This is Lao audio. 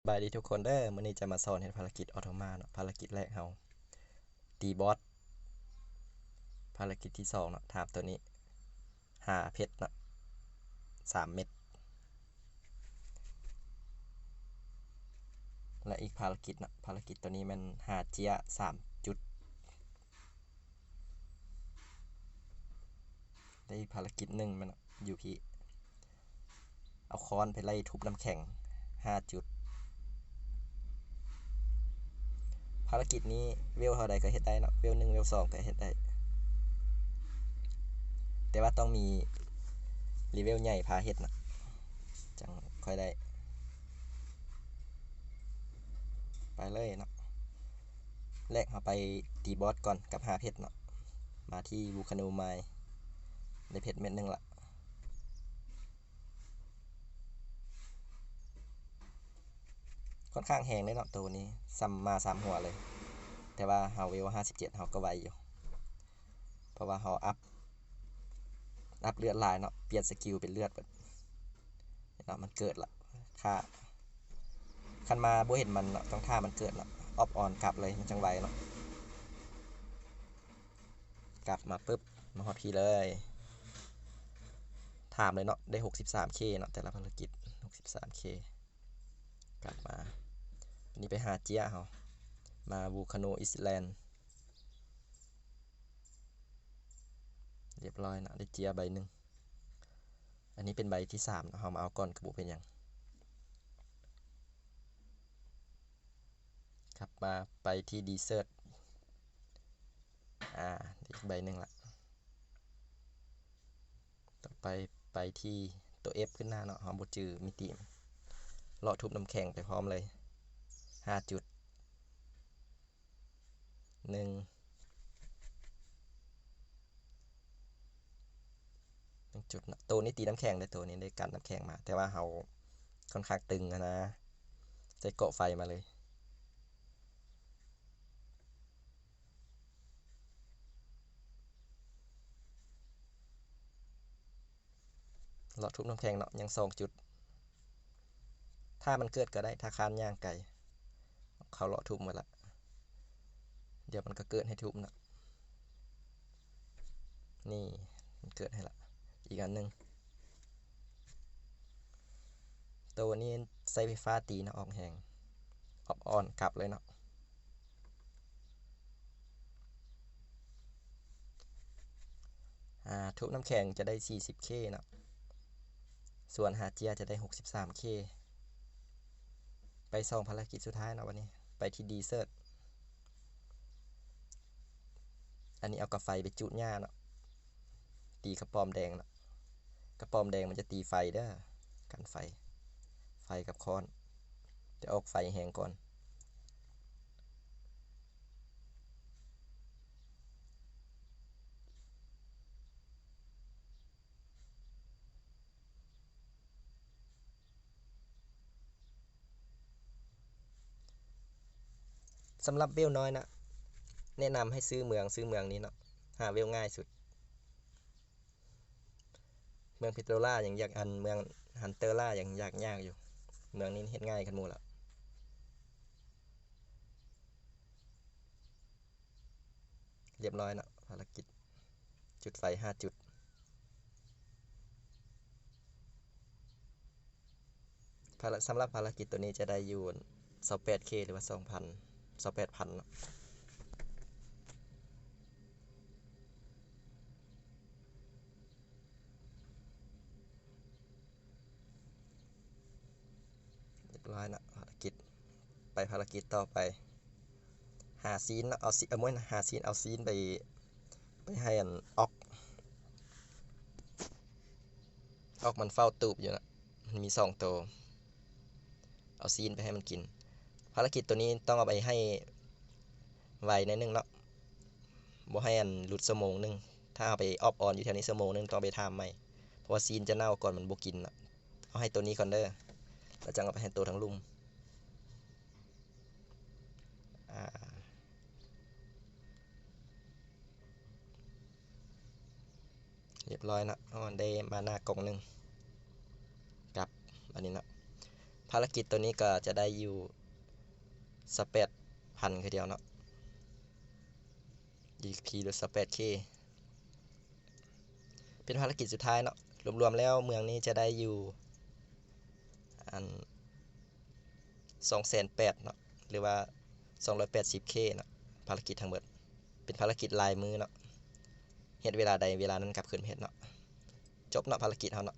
ບາຍດີທຸກຄົນເດີ ມື້ນີ້ຈະມາສອນເຮັດພາລະກິດອອໂຕມາເນາະ. ພາລະກິດແລກເຮົາຕີບອສ ພາລະກິດທີສອງເນາະ ຖາບໂຕນີ້ ຫາເພັດເນາະ ສາມເມັດ ແລະ ອີກພາລະກິດເນາະ ພາລະກິດໂຕນີ້ແມ່ນຫາເຈ້ຍສາມຈຸດ ແລະ ອີກພາລະກິດໜຶ່ງແມ່ນຢູ່ພີ້ ເອົາຄ້ອນໄປໄລ່ທຸບນ້ຳແຂງຫ້າຈຸດ. ພາລະກິດນີ້ເວວເທົ່າໃດກໍເຮັດໄດ້ເນາະ ເວວໜຶ່ງ ເວວສອງກໍເຮັດໄດ້ ແຕ່ວ່າຕ້ອງມີເລເວວໃຫຍ່ພາເຮັດເນາະ ຈັ່ງຄ່ອຍໄດ້ ໄປເລີຍເນາະ. ແລກເຮົາໄປຕີບອສກ່ອນກັບຫາເພັດເນາະ ມາທີ່ Volcano Mine ໄດ້ເພັດເມັດໜຶ່ງລະ ຂ້ອນຂ້າງແຮງເດ້ເນາະ ໂຕນີ້ສ່ຳໝາສາມຫົວເລີຍ ແຕ່ວ່າເຮົາເວວຫ້າສິບເຈັດ ເຮົາກໍໄຫວຢູ່ ເພາະວ່າເຮົາອັບ ອັບເລືອດຫຼາຍເນາະ ປ່ຽນສະກິວເປັນເລືອດເບິດເນາະ. ມັນເກີດລະ ຖ້າ ຄັນມາບໍ່ເຫັນມັນເນາະ ຕ້ອງຖ້າມັນເກີດເນາະ ອອບອອນກັບເລີຍ ມັນຈັ່ງໄວເນາະ. ກັບມາປຶບ ມາຮອດພີ້ເລີຍ ຖາມເລີຍເນາະ ໄດ້ຫົກສິບສາມເຄເນາະ ແຕ່ລະພາລະກິດ ຫົກສິບສາມເຄ. ກັບມາ ອັນນີ້ໄປຫາເຈ້ຍເຮົາ ມາ Volcano Island ລຽບຮ້ອຍເນາະ ໄດ້ເຈ້ຍໃບໜຶ່ງ. ອັນນີ້ເປັນໃບທີສາມເນາະ ເຮົາມາເອົາກ່ອນກໍບໍ່ເປັນຫຍັງ. ກັບມາໄປທີ່ Desert ອາ ໄດ້ອີກໃບໜຶ່ງລະ. ຕໍ່ໄປໄປທີ່ຕົວ F ຂຶ້ນໜ້າເນາະ ເຮົາບໍ່ຈື່ມີຕີມ ເລາະທຸບນ້ຳແຂງໄປພ້ອມເລີຍ ຫ້າຈຸດ ໜຶ່ງ ໜຶ່ງຈຸດເນາະ. ໂຕນີ້ຕີນ້ຳແຂງເດ້ ໂຕນີ້ໄດ້ກັນນ້ຳແຂງມາ ແຕ່ວ່າເຮົາຂ້ອນຂ້າງຕຶງຫັ້ນນະ ໃສ່ເກາະໄຟມາເລີຍ. ເລາະທຸບນ້ຳແຂງເນາະ ຍັງສອງຈຸດ ຖ້າມັນເກີດກໍໄດ້ ຖ້າຄ້ານຍ່າງໄກ ເຂົາເລາະທຸບໝົດລະ ດຽວມັນກໍເກີດໃຫ້ທຸບເນາະ. ນີ້ ມັນເກີດໃຫ້ລະ ອີກອັນໜຶ່ງ. ໂຕນີ້ໃຊ້ໄຟຟ້າຕີນະ ອອກແຮງ ອອກອ່ອນກັບເລີຍເນາະ. ອາ ທຸບນ້ຳແຂງຈະໄດ້ສີ່ສິບເຄເນາະ ສ່ວນຫາເຈ້ຍຈະໄດ້ຫົກສິບສາມເຄ. ໄປສອງພາລະກິດສຸດທ້າຍເນາະ ບັດນີ້ໄປທີ່ Desert. ອັນນີ້ເອົາກາໄຟໄປຈູດຫຍ້າເນາະ ຕີກະປອມແດງເນາະ ກະປອມແດງມັນຈະຕີໄຟເດີ ກັນໄຟ ໄຟກັບຄ້ອນ ຈະອອກໄຟແຮງກ່ອນ. ສຳລັບເວວນ້ອຍນະ ແນະນຳໃຫ້ຊື້ເມືອງ ຊື້ເມືອງນີ້ເນາະ ຫາເວວງ່າຍສຸດ. ເມືອງ Petrola ຍັງຢາກ ອັນ ເມືອງ Hunterla ຍັງຢາກຍາກຢູ່ ເມືອງນີ້ເຮັດງ່າຍກັນໝູ່ລະ. ລຽບຮ້ອຍເນາະ ພາລະກິດ ຈຸດໄຟຫ້າຈຸດ. ພາລະ ສຳລັບພາລະກິດໂຕນີ້ຈະໄດ້ຢູ່ຊາວແປດເຄ ຫຼືວ່າສອງພັນ ຊາວແປດພັນເນາະ. ລຽບຮ້ອຍເນາະ ພາລະກິດ ໄປພາລະກິດຕໍ່ໄປ ຫາຊີນເນາະ ເອົາຊີນ ເອົາ ບໍ່ແມ່ນຫາຊີນ ເອົາຊີນໄປ ໄປໃຫ້ອັນ ອອກ ອອກມັນເຝົ້າຕູບຢູ່ນະ ມັນມີສອງໂຕ ເອົາຊີນໄປໃຫ້ມັນກິນ. ພາລະກິດໂຕນີ້ຕ້ອງເອົາໄປໃຫ້ໄວໜ້ອຍໜຶ່ງເນາະ ບໍ່ໃຫ້ອັນຫຼຸດຊົ່ວໂມງໜຶ່ງ ຖ້າເຮົາໄປອອບອອນຢູ່ແຖວນີ້ຊົ່ວໂມງໜຶ່ງ ຕ້ອງໄປຖາມໃໝ່ ເພາະວ່າຊີນຈະເນົ່າກ່ອນ ມັນບໍ່ກິນເນາະ. ເອົາໃຫ້ໂຕນີ້ກ່ອນເດີ ແລ້ວຈັ່ງເອົາໄປໃຫ້ໂຕທາງລຸ່ມ. ອາ ລຽບຮ້ອຍເນາະ ເຮົາໄດ້ມານາກ່ອງໜຶ່ງ ກັບອັນນີ້ເນາະ. ພ າລະກິດໂຕນີ້ກໍຈະໄດ້ຢູ່ຊາວແປດພັນຄືດຽວເນາະ ຢູເອັສດີທີ ຫຼືຊາວແປດເຄ ເປັນພາລະກິດສຸດທ້າຍເນາະ. ລວມໆແລ້ວເມືອງນີ້ຈະໄດ້ຢູ່ ອັນ ສອງແສນແປດເນາະ ຫຼືວ່າສອງຮ້ອຍແປດສິບເຄເນາະ. ພາລະກິດທັງເບິດ ເປັນພາລະກິດລາຍມື້ເນາະ ເຮັດເວລາໃດເວລານັ້ນກັບຄືນມາເຮັດເນາະ. ຈົບເນາະ ພາລະກິດເຮົາເນາະ.